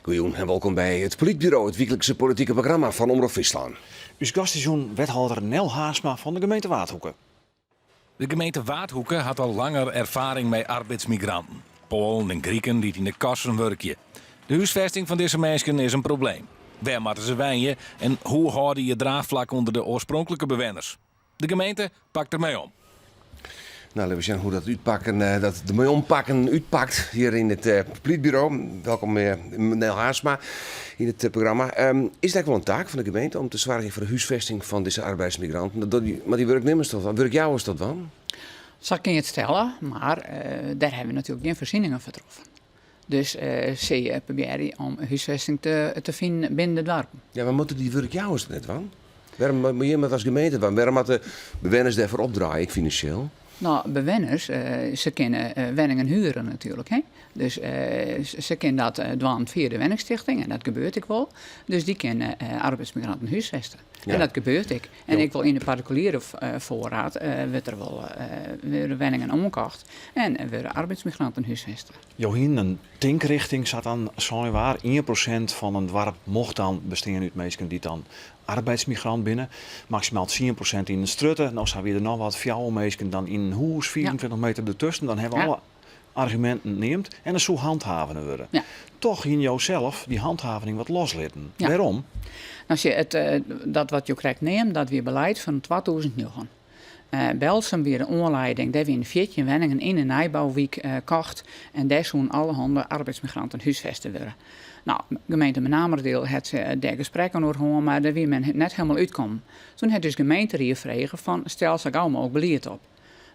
Goejûn en wolkom by It Polytburo, it wyklikse politike programma fan Omrop Fryslân. Us gast is jûn wethâlder Nel Haarsma fan de gemeente Waadhoeke. De gemeente Waadhoeke hat al langer erfaring mei arbeidsmigranten, Poalen en Griken dy't yn de kassen wurkje. De húsfesting fan dizze minsken is in probleem. Wêr moatte se wenje en hoe hâlde je draachflak ûnder de oarspronklike bewenners? De gemeente pakt der mei om. Nou, laten we sjen hoe dat útpakken, eh, dat der mei ompakken útpakt hjir yn it eh, Polytburo. Welkom eh, Nel Haarsma yn it programma. Ehm, is it ek wol in taak fan de gemeente om te soargjen foar de húsfesting fan dizze arbeidsmigranten? Dat dogge dy, moatte dy wurknimmers dat dwaan, wurkjouwers dat dwaan? Sa kin je it stelle, mar dêr hawwe we natuerlik gjin foarsieningen foar troffen. Dus se probearje om húsfesting te finen binnen de doarpen. Ja, mar moatte dy wurkjouwers dat net dwaan? Wêrom moatte jimme dat as gemeente dwaan? Wêrom moatte bewenners dêrfoar opdraaie, ek finansjeel? No, bewenners, se kinne wenningen huren natuerlik. Hè? Dus se kinne dat dwaan fia de wenningstichting en dat gebeurt ek wol. Dus dy kinne arbeidsmigranten húsfeste. En dat gebeurt ek. En ek wol yn de partikuliere foarraad wurdt der wol wurde wenningen oankocht en wurde arbeidsmigranten húsfeste. Jo hienen in tinkrichting, sa't dan sein waard. 1% fan in doarp mocht dan bestean út minsken dy't dan arbeidsmigrant binne. Maksimaal 10% yn in strjitte. No sa wie der noch wat, fjouwer minsken dan yn in hûs, 25 meter dertusken. Dan hawwe we alle arguminten neamd en der soe hanthavene wurde. Toch hiene jo sels dy hanthavening wat loslitten. Wêrom? No, sjoch, it, dat wat jo krekt neamden, dat wie beleid fan 2009. Berltsum wie de oanlieding, dêr wiene 14 wenningen yn in nijbouwyk kocht en dêr soenen allerhande arbeidsmigranten húsfeste wurde. No, gemeente Menameradiel hat dêr gesprekken oer hân, mar dêr wie men net hielendal útkommen. Toen hat ús gemeenterie frege fan stel sa gau mooglik belied op.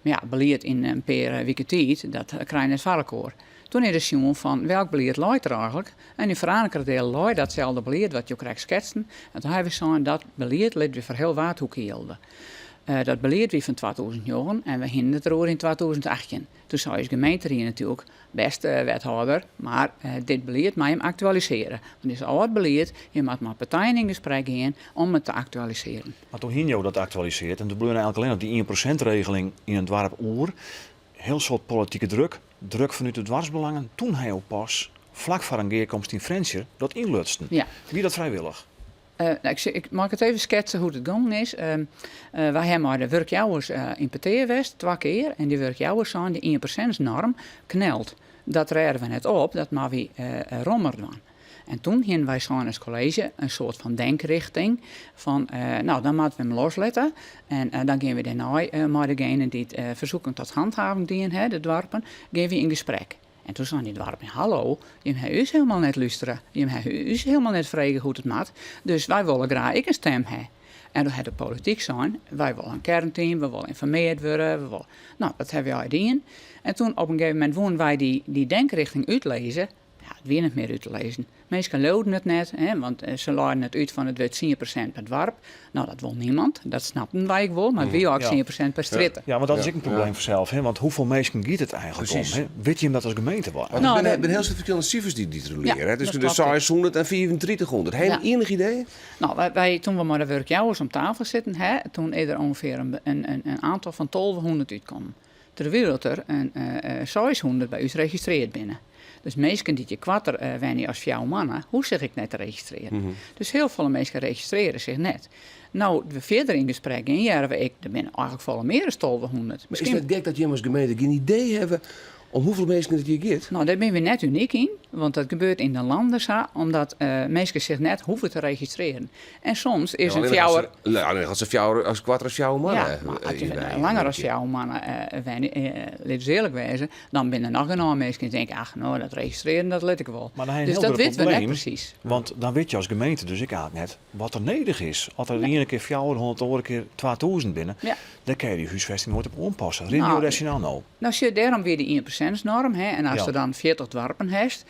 Mar ja, belied yn in pear wike tiid, dat krije je net foar elkoar. Toen is der sjoen fan welk belied leit der eigenlik en yn Franekeradeel lei datselde belied wat jo krekt sketsten en toen hawwe wy sein dat belied litte wy foar hiel Waadhoeke jilde. Dat belied wie fan 2009 en we hienen it deroer yn 2018. Toen sei ús gemeenterie natuerlik, bêste wethâlder, mar dit belied moatte jim aktualisearje. Want it is âld belied, je moatte mei partijen yn gesprek gean om it te aktualisearjen. Mar toen hiene jo dat aktualisearre en doe bleau eigentlik allinnich dy 1%-regeling yn it doarp oer. Hiel soad politike druk, druk fanút de doarpsbelangen. Toen ha jo pas, flak foar in gearkomst yn Frjentsjer, dat ynlutsen. Wie dat frijwillich? Ik mei it even sketse hoe't it gongen is. Wy hawwe mei de wurkjouwers yn petear west, twa kear. En dy wurkjouwers seinen, dy ienpersintsnorm knelt. Dat rêde we net op, dat moatte wy rommer dwaan. En toen hienen wy sein as kolleezje in soart fan denkrichting fan, no dan moatte we him loslitte. En dan gean we dêrnei mei degenen dy't fersoeken tot handhaving dien ha, de doarpen, gean we yn gesprek. En toen seinen dy doarpen, hallo, jim ha ús hielendal net lústere, jim ha ús hielendal net frege hoe't it moat, dus wy wolle graach ek in stim ha. En doe hat de polityk sein, wy wolle in kernteam, we wolle ynformeard wurde, we wolle. No, dat hawwe wy allegear dien. En toen op in gegeven momint woenen wy dy, dy denkrichting útlizze, ja, it wie net mear út te lizzen. Minsken leauden it net, hè, want se leiden it út fan it wurdt 10% per doarp. No, dat wol niemand. Dat snapten wy ek wol, mar it wie ek 10% per strjitte. Ja, want dat is ek in probleem fansels, hè? Want hoefolle minsken giet it eigentlik om? Hè? Witte jim dat as gemeente wol? Want der binne hiel soad ferskillende sifers dy't rolearje. Ja, Tusken de 600 en 3500. Ha je ienich idee? No, wy, toen we mei de wurkjouwers om tafel sitten ha, toen is der ûngefear in oantal fan 1200 útkommen. Terwyl der in 600 by ús registreard binne. Dus minsken dy't hjir koarter wenje as fjouwer moanne, hoege sich ek net te registrearjen. Dus hiel folle minsken registrearje sich net. No we fierder yn gesprek gean, hearre we ek, der binne eigenlik folle mear as 1200. Mar is it net gek dat jim as gemeente gjin idee hawwe om hoefolle minsken it hjir giet? No, dêr binne we net unyk yn, want dat gebeurt yn de landen sa, omdat minsken sich net hoege te registrearjen. En soms is in fjouwer. Allinnich as se fjouwer, as koarter as fjouwer moanne. Ja, mar as je langer as fjouwer moanne wenje, lit ús earlik wêze, dan binne der noch genôch minsken dy't tinke, ach, no, dat registrearjen, dat lit ik wol. Mar dan ha je in Dus hiel dat grut witte we net probleem, presys. want dan witte je as gemeente dus ek eigentlik net wat der nedich is. As der de iene kear 400, de oare kear 2000 binne, dêr kinne je dy húsfesting noait op oanpasse. Rinne jo dêr tsjinoan no? No sjoch, dêrom wie de ienpersintsnorm, hè, en ast der dan 40 doarpen hast,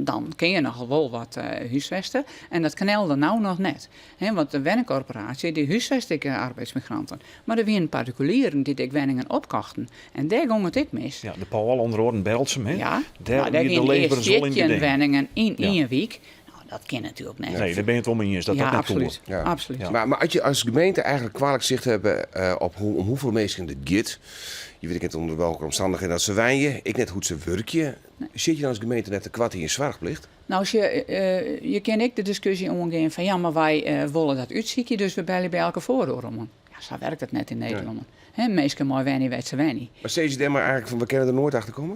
dan kinne je nochal wol wat húsfeste. En dat knelde no noch net. Hè, want de wenningkorporaasje dy húsfeste ek arbeidsmigranten. Mar der wienen partikulieren dy't ek wenningen opkochten. En dêr gong it ek mis. Ja, de Poal, ûnder oaren Berltsum, hè? Ja, Dêr mar dêr wie de wienen earst leefberens wol yn 14 geding. wenningen yn Ja. ien wyk. dat kin natuerlik net. Nee, dêr binne je it wol mei iens dat ja, dat net absolút. koe. Ja. Absolút. Maar, maar as je as gemeente eigentlik kwalik sicht hawwe eh, op hoe, om hoefolle minsken it giet, je witte net ûnder welke omstannichheden dat se wenje, ek net hoe't se wurkje, sit je dan as gemeente net tekoart yn je soarchplicht? No, sjoch, je kinne ek de diskusje oangean fan ja, mar wy wolle dat útsykje, dus we belje by elke foardoar oan. Ja, sa werkt it net yn Nederlân. Hè, minsken meie wenje wêr't se wenje. Mar sizze je dêr mar eigentlik fan we kinne der noait achter komme?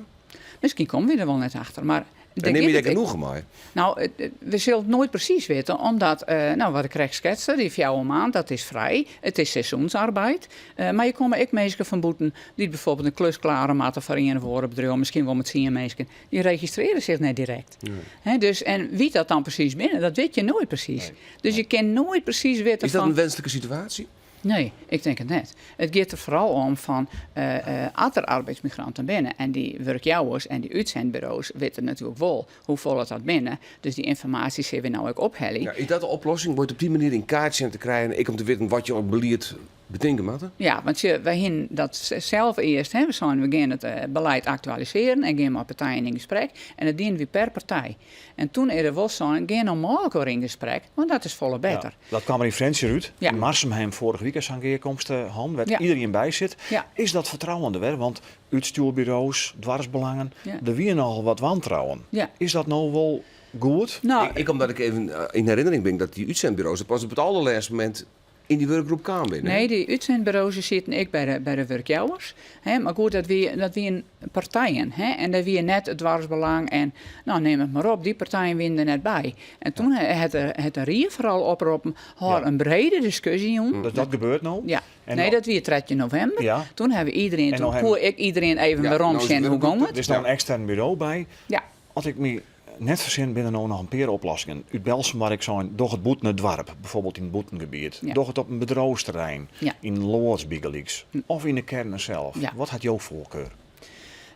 Miskien komme wy der wol net achter, mar En nim je dêr genoegen mei? No, we sille it noait presys witte, omdat, no, wat ik krekt sketste, dy fjouwer maand, dat is frij. It is seizoensarbeid. Mar je komme ek minsken fan bûten dy't bijvoorbeeld in klus klare moatte foar ien of oare bedriuw, miskien wol mei tsien minsken. Dy registrearje sich net direkt. Hè, dus, en wie't dat dan presys binne, dat wit je noait presys. Dus je kinne noait presys witte Is dat fan... in wenslike situaasje? Nee, ik tink it net. It giet der foaral om fan uh, as der arbeidsmigranten binne en dy wurkjouwers en dy útsendburo's witte natuerlik wol hoefolle dat binne. Dus dy ynformaasje sille we no ek ophelje. Ja, is dat de oplossing? Om it op dy manier yn kaart sjen te krijen, ek om te witten wat je op belied betinke moatte? Ja, want sjoch, wy hienen dat sels earst. Hè, we seinen we gean it beleid aktualisearjen en gean mei partijen yn gesprek. En dat dienen wy per partij. En toen is der wol sein, gean no mei elkoar yn gesprek, want dat is folle better. Ja, dat kaam der yn Frjentsjer út. Ja. Yn Marsum ha foarige wike sa'n gearkomste hân, wêr't Ja. iderien by sit. Ja. Is dat fertrouwen der wer? Want útstjoerburo's, doarpsbelangen, Ja. der wie nochal wat wantrouwen. Ja. Is dat no wol goed? No, Ek, ek omdat ik even eh, yn herinnering bin dat dy útsendburo's dat pas op it alderlêste momint yn dy wurkgroep kaam binne. Nee, dy útsendburo's sieten ek by de, by de wurkjouwers. Hè, mar goed, dat wie, dat wienen partijen. Hè, en dat wie net it doarpsbelang en, no, nim it mar op, dy partijen wienen der net by. En toen hat de, hat de rie foaral oproppen, hâld Ja. in brede diskusje jûn. Dus dat gebeurt no? Ja. En nee, no- dat wie 13 novimber. Ja. Toen hawwe we iderien, En toen no hawwe- koe ik iderien even Ja, werom no is sjen it hoe wurkgroep gong Der it. is no in ekstern buro by. Ja. As ik my net fersin, binne der no noch in pear oplossingen. Ut Belsum waard ek sein, doch it bûten it doarp, bijvoorbeeld yn it bûtengebiet. Ja. Doch it op in bedriuwsterrein, Ja. yn loads bygelyks. Of yn de kearnen sels. Ja. Wat hat jo foarkar?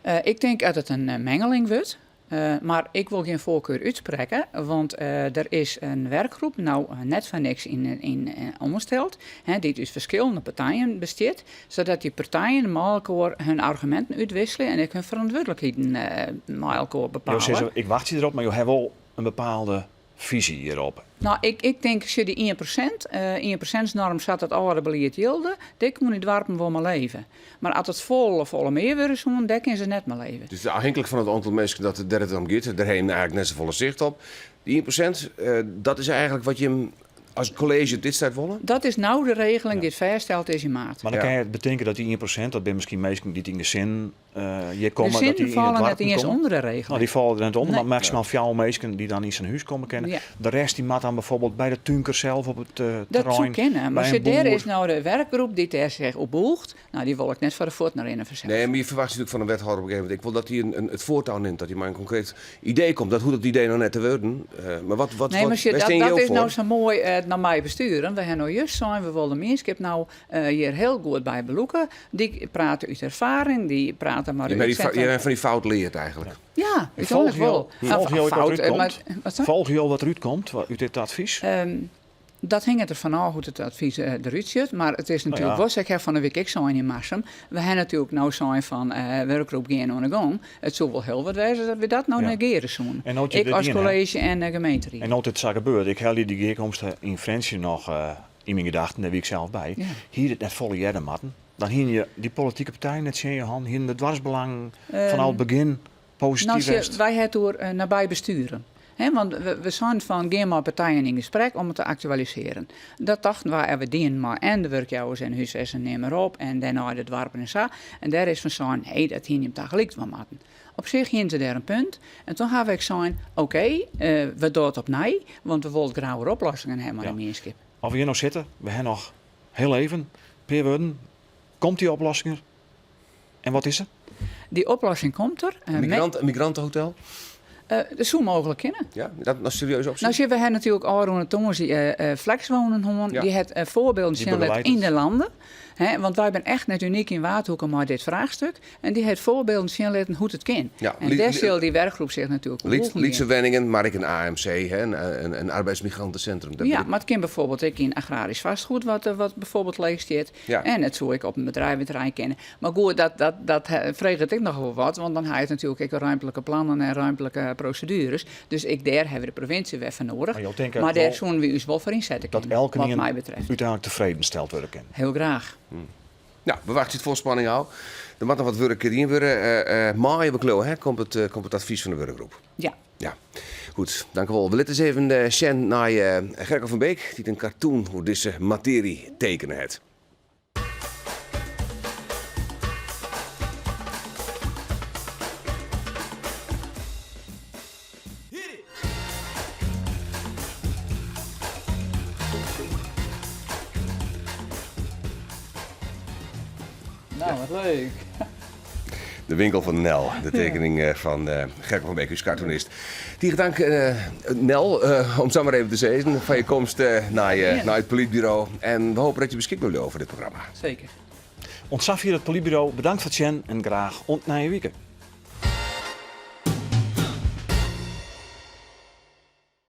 Eh, ik tink dat it in eh, mengeling wurdt. Eh, mar ik wol gjin foarkar útsprekke, want eh, der is in wurkgroep, no net foar niks yn, yn, yn oansteld, hè, dy't út ferskillende partijen bestiet, sadat dy partijen mei elkoar hun arguminten útwikselje en ek hun ferantwurdlikheden eh, mei elkoar Jo bepale. sizze, ik wachtsje derop, mar jo hawwe wol in bepaalde fyzje hjirop. No, ik, ik tink, sjoch dy 1%, eh 1%-norm sa't it âlde belied jilde, dêr koene dy doarpen wol mei leve. Mar as it folle, folle mear wurde soene, dêr kinne se net mei leve. Dus ôfhinklik fan it oantal minsken dat dêr't it om giet, dêr ha je eigentlik net safolle sicht op. Dy 1%, eh, dat is eigentlik wat jim as kolleezje op dit stuit wolle? Dat is no de regeling dy't fêststeld is yn maart. Mar dan Ja. kinne je betinke dat dy 1%, dat binne miskien minsken dy't yn gesin eh, hjir komme, dat Gesinnen dy yn it falle net doarpen iens komme. ûnder de No, regeling. dy falle der net ûnder, Nee. mar maksimaal fjouwer minsken dy't dan yn sa'n hûs komme kinne. Ja. De rest dy moat dan bijvoorbeeld by de túnker sels op it eh, Dat soe terrein. kinne, mar by in sjoch, dêr boer. is no de werkgroep dy't dêr sich op bûgt. No, dy wol ik net foar de fuotten rinne fansels. Nee, mar je ferwachtsje natuerlik fan in wethâlder op in gegeven momint ek wol dat hy in, in, it foartou nimt, dat hy mei in konkreet idee komt. Dat hoecht it idee noch net te wurden. Eh, mar wat, wat, Nee, mar wat, sjoch, wêr dat, stean dat jo is foar? no sa moai eh, nei my besturen. We hawwe no just sein, we wolle de mienskip no eh, hjir hiel goed by belûke. Dy prate út erfaring, dy prate mar Je út bent die, útsetten. je bent fan dy fout leard eigentlik. Ja, Folgje úteinlik jo, wol. folgje jo ek wat Fout, derút eh, mar- komt? wat sei? Folgje jo wat derút komt út dit advys? Ehm, dat hinget der fanôf hoe't it advys eh, derút sjocht. Mar it is natuerlik No ja. wol, sa ik ha fan 'e wike ek sein yn Marsum. We hawwe natuerlik no sein fan eh wurkgroep gean oan 'e gong. It soe wol hiel wat wêze dat we dat no Ja. negeare soene. En no't je Ik dit as dien ha- kolleezje en de gemeenteried. En no't dit sa gebeurt, ik helje dy gearkomste yn Frjentsjer noch eh, yn myn gedachten, dêr wie ik sels by. Ja. Hie dit net folle earder moatten? Dan hiene je dy politike partijen net tsjin je hân, hiene de doarpsbelangen fanôf it begjin posityf No, sjoch, west. wy ha it oer eh, nabij besturen. Hè, want we, we seinen fan gean mei partijen yn gesprek om it te aktualisearjen. Dat tochten wy en we dienen mei en de wurkjouwers en húsfesten neam mar op en dêrnei de doarpen en sa. En dêr is fan sein, hé, dat hiene jim tagelyk dwaan moatten. Op sich hiene se dêr in punt. En toen hawwe ik sein, oké, eh, we dogge it opnij, want we wolle graach oplossingen hawwe mei Ja. de mienskip. As we hjir no sitte, we hawwe noch hiel even, in pear wurden. Komt dy oplossing der? En wat is se? Dy oplossing komt der. Eh, Migrant, in migrantehotel? eh, dat soe mooglik kinne. Ja, dat noch serieus opsje? No, sjoch, we hawwe natuerlik ôfrûne tongersdei eh, eh, Flexwonen hân. Ja. Dy hat eh, foarbylden Dy sjen litten begeleidt yn it. de landen. Hè, want wy binne echt net unyk yn Waadhoeke mei dit fraachstuk. En dy hat foarbylden sjen litten hoe't it kin. Ja, en dêr sil dy werkgroep sich natuerlik oer Lyts, lytse wenningen, mar ek in AMC, hè, in arbeidsmigrantesintrum. Ja, mar it kin bijvoorbeeld ek yn agrarysk vastgoed, wat, wat bijvoorbeeld leech stiet. Ja. En it soe ek op in bedriveterrein kinne. Mar goed, dat, dat, dat freget ek noch wol wat, want dan ha je it natuerlik ek oer ruimtlike plannen en ruimtlike prosedueres. Dus ek dêr hawwe we de provinsje wer foar noadich. Mar jo tinke Mar dêr wol soenen we ús wol foar ynsette dat kinne, wat elkenien my betreft. úteinlik tefreden steld wurde kin. Hiel graach. Nou, we wachtsje it fol spanning ôf. Der moat noch wat wurk dien wurde. Eh, eh, maaie bekleau, hè, komt it, eh, komt it advys fan de wurkgroep. Ja. Ja, goed, dankjewol. We litte ris even eh, sjen nei eh, Gerko van Beek, dy't in cartoon oer dizze matearje tekene hat. Nou, wat leuk. De winkel fan Nel, de tekening eh, fan eh, Gerko van Beek, ús cartoonist. Tige tank, eh, Nel, eh, om sa mar even te sizzen, foar je komst nei, Ja. nei it Polytburo. En we hoopje dat je beskikber bliuwe foar dit programma. Seker. Oant safier it Polytburo, bedankt foar it sjen en graach oant nije wike.